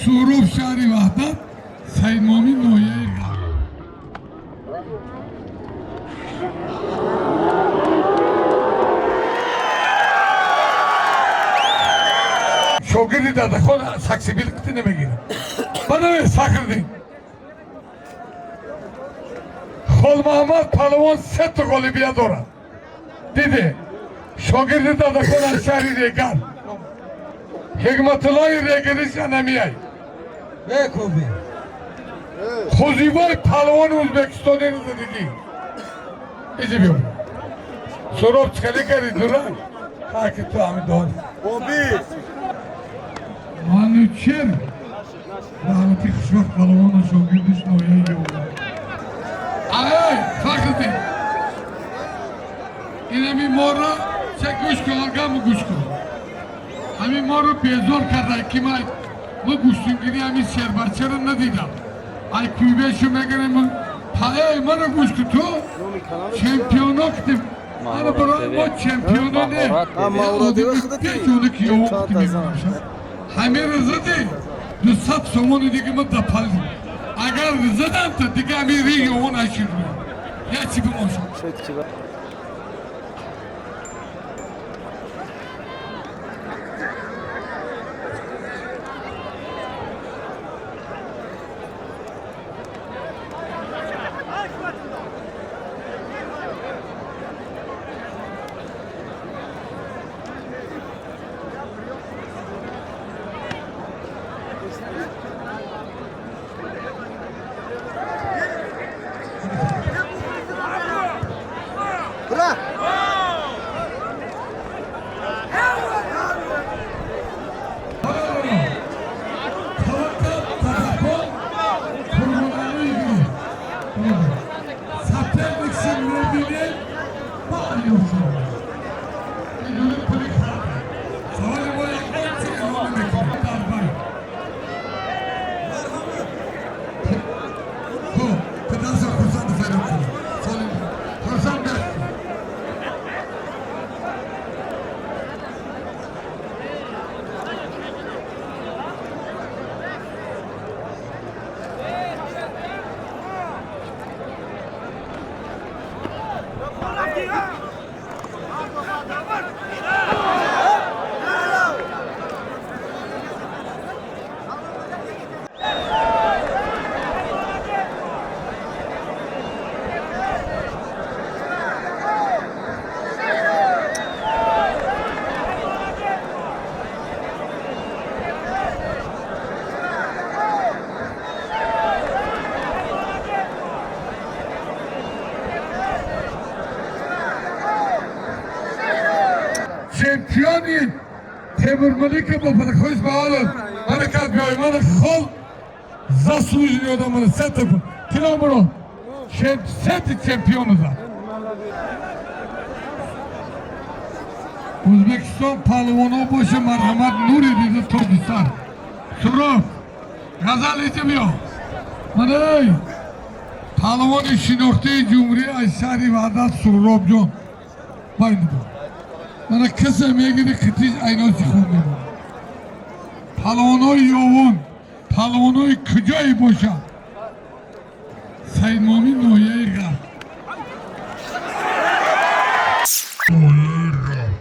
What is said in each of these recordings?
Суҳроб, шаҳри Ваҳдат, Саидмомин, ноҳияи Ғарб. Шогирди Дадахон саксибил қити намегирад. Банаве Фахриддин. Холмаҳмад палвон сета ғолибият дорад. Диде, шогирди Дадахон аз шаҳри Регар. Ҳикматуллои Регариш анамияй. Бекуби. Хузибой палвони Ӯзбекистони зиндагӣ. Иҷи биё. Суроб, чхеле карди, дурак? Ҳаки ту ҳами дори. Боби. Манучер раҳмати хушвақт палвону шогирдиш, ноҳияи Ёвон. Ай, Фахриддин. Инами моро ча гӯш кун, гаму гӯш кун. Ҳамин моро безор карда, ки ма гӯштингирӣ ҳамин шербачаро надидам. Ай кӯйбешу мегирем. Эй, мана гӯш кун, ту чемпионо китим. Ана барои мо чемпионо не. Пешони ки ёвон кити мемонам. Ҳамин зади 200 сомони дига ма дапалдим. Агар задам, то дига ҳамин ри ёвон ашир. Я чӣ бимошам? Бра! Таваккал Тадакон Қурбоналӣ. Соперник ши мебинем, ма алёшо. Бидуни пули карда. Саволи мо ягон чи эълон намекунем. Дарбай. Хуб, падарша хурсанд фарёд кунед. Солим хурсанд бек. Чемпиони Темурмалика ба хуш ба ҳолат. Баракат биёй, мана хол заслуженный одам, мана сета тило мурод. Сети чемпиону зад. Ӯзбекистон палвоно боша, марҳамат, нури дида тоҷи сар. Суроб, Ғазал, иҷа биё. Мана эй, палвони шинохтаи ҷумҳурӣ аз шаҳри Ваҳдат Суҳробҷон. Байни бо. Мана касе мегири, қитиш айноси хун мемонад. Палвонои ёвон, палвонои куҷое бошад? Саидмомин, ноҳияи Ғарб. Ноҳияи Ғарб.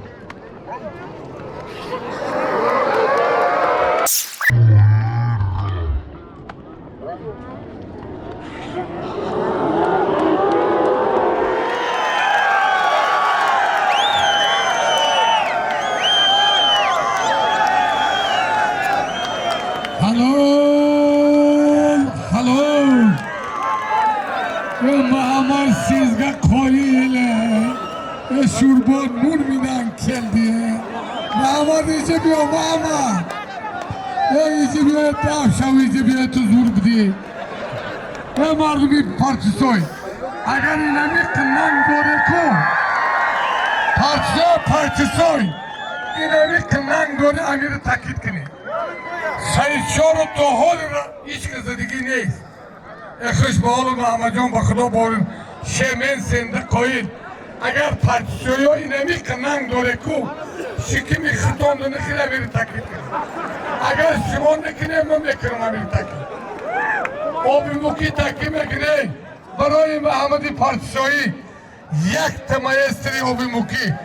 Halol, halol. Mahamar sizga qoyil. E shurbo nur minan keldi. Mahamad, иҷа биё, Маҳамад. Э, иҷа биё, дафшав, иҷа биё, ту зур будӣ. Э, мардуми Партисой. Агар инами қиннан дореку. Партисой, Партисой. Инами қиннан доре, амира такид кунед. Саидшоро то ҳолира ҳеҷ каса дигӣ нест. Э, хуш ба ҳолу Маҳамадҷон, ба Худо борим. Шемен сенда қоил. Агар партисоё инами қиннанг дореку, Шикими хитон нахир амири такид кунем. Агар шумо накунем, ман мекунам амири такид. Оби мукӣ такӣ мекунем барои Маҳамади Партишоҳӣ, якта маэстри оби мукӣ.